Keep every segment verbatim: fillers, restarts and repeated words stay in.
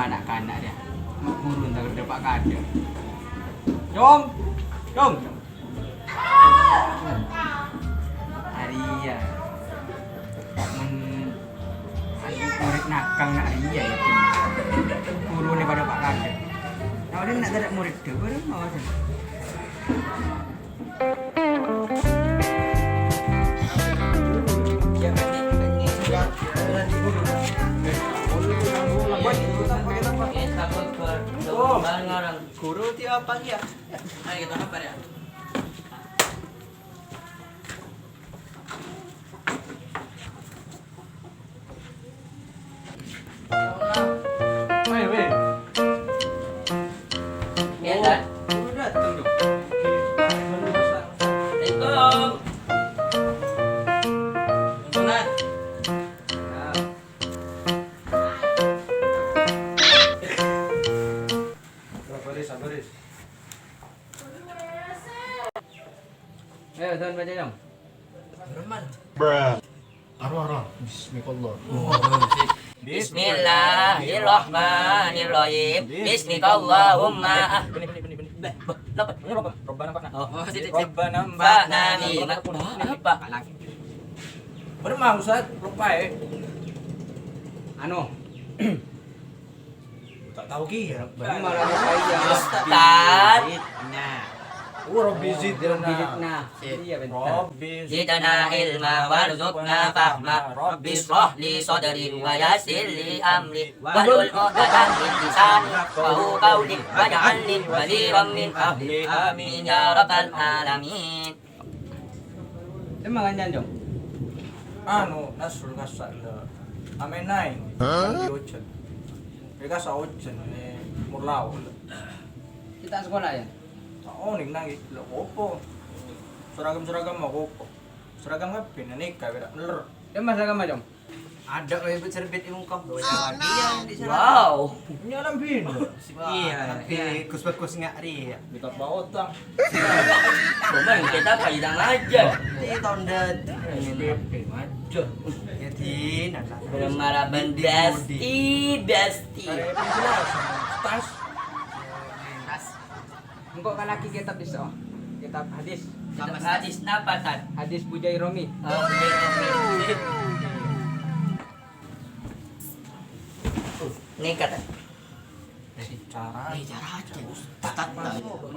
Ana'-kana' rèya. Ma' ghuru èntar dâpa' kadâ'. Jong! Jong! Arèya. Mon murid nakal na' arèya, ya, Din. Ghuruna padâ pa' kadâ'. Nah, udah nak tadâ' murid dâ, bârâmma, Din? Guru tiap pagi ya? Ayo kita kabar ya. Weh, weh. Ya, Tan. Udah dateng, Dok. Assalamualaikum. Waalaikumsalam. Sabaris, sabaris. Ayo, Don, baca, Don. Aro, aro. Bismillah. Bismillahirrahmanirrahim. Bismikallahumma. Beh, beh, napa? Rabbana anfa'na. Oh, sip, sip, sip. Rabbana anfa'na bima. Apa? Bârâmma, Ustaz? Lupa, ya. Anu. Tak tahu ki. Bârâmma la saya. Ustaz. Nah. Oh, Rabbi zidna. Rabbi zidna. Iya, bentar. Rabbi zidna ilma warzuqna fahma. Rabbi shrah li sadri wa yassir li amri. Wahlul 'uqdatam min lisani yafqahu qawli. Waj'al li waziran min ahli. Amin ya rabbal alamin. Sè mangan nyanjong? Anu, Nasrul kassa' la. Amenai. Hah? Di ojen. Mereka sa ojen, eh, murlau. Kita sekolah ya? Tak oning nangis. Lah, opo? Seragam-seragam mau opo? Seragam kabeh, neka, beda meler. Dia mas seragam macam? Ada, eh, cerbit di muka. Wow. Ini alam bina. Iya, tapi bagus-bagus nggak ri ya. Minta bawa utang. Cuman kita kaitan aja. Di tahun dati. S P P aja. Ya, Din, anak. Bermaraban Budi, Budi. Besti, besti. Kayak penjelasan. Tas. Tas. Engko' kalaghi kitab iso. Kitab hadis. Kitab hadis napa, Tan? Hadis Bujai Romi. Oh, Bujai Romi. Sip. Nèka, Tan. Eh, cara. Eh, cara aja. Ustaz, Tan.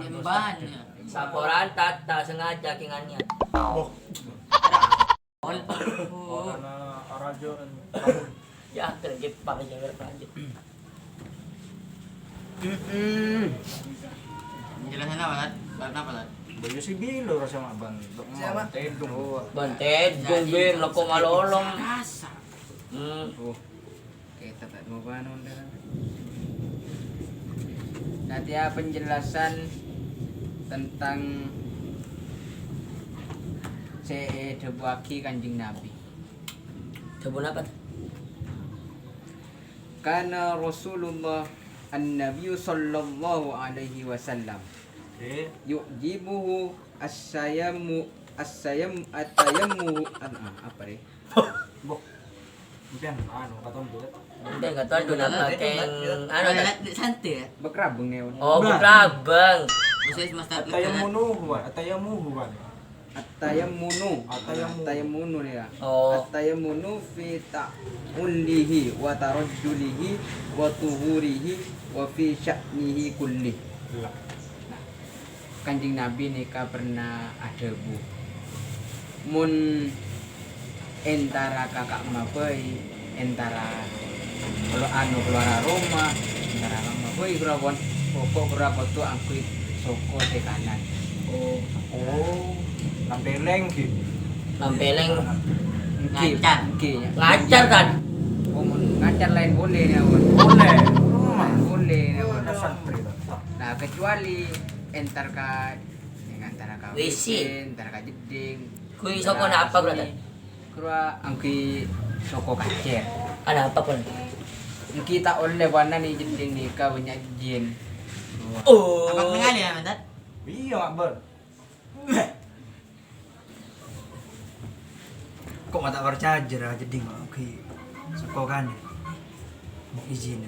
Ini mbahnya. Saporan tata sengaja kèngèng niat. Oh. Karena raja. Ya, kerja Jepang, ya, kerja. Mm-mm. Penjelasan apa, Tan? Karena apa, Tan? Boyo si Bilo rasa mak Bang. Siapa? Tedung. Bang Tedung, Bin, loko malolong. Rasa. Hmm. Oh. Oke, tak mau anu, Tan. Nanti ya penjelasan tentang sè èdhâbuwaghi Kanjeng Nabi. Dhâbu napa, Tan? Kana Rasulullah an-Nabiyyu sallallahu alaihi wasallam. Eh. Yu'jibuhu as-sayammu, as-sayam-, at-tayammuhu, an-, ah, apa, Re? Boh. Mungkin, anu, katon dulu. Mungkin katon dulu, apa, keng, anu, Tan? Santai ya? Bekrabeng ya, Wan. Oh, bekrabeng. Khusus Mas Tan. At-tayammuhu, Wan. At-tayammuhu, Wan. At-tayammunu. At-tayammunu. At-tayammunu ya. Oh. At-tayammunu fi ta'ullihi wa tarajjulihi wa tuhurihi wa fi sya'nihi kulli. Iya. Nah, Kanjeng Nabi nèka pernah adhâbu, "Mon entara ka ka'emma bhâi, entara kelo-, anu, kalowara roma, entara ka'emma bhâi, kura pon, pokok kura kodhu angghuy soko sè kanan." Oh. Oh, nampeleng, Ki. Nampeleng. Èngghi, ngacar. Èngghi, ya. Ngacar, Tan. Oh, mon ngacar laèn polè, ya, Wan. Polè. Laèn polè, ya, Wan. Santri, Tan. Nah, kecuali entar ka, ya, entar ka W C. W C, entar ka jeddhing. Kuwi soko napa, Bro, Tan? Kura angghuy soko kacèr. Ada apa, Pon? Èngghi ta' ollè warna nè jeddhing nèka bânnya' jin. Oh. Apa mengali ya, Tan? Iya, Akbar. Kok ma' ta' parcajâ ra jeddhing kok angghuy soko kan? Izin ya.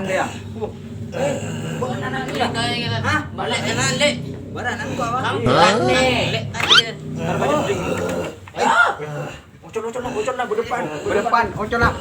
Bârâ'ân, ya. Bârâ'ân, Lè'. Hah? Bârâ'ân, Lè'. Bârâ'ân, apa? Kamu bârâ'ân, Lè'. Lè', tadi. Taruh baju ding. Ayo. Ocol, ocol, lah, ocol, lah, berdepan. Berdepan, ocol, lah.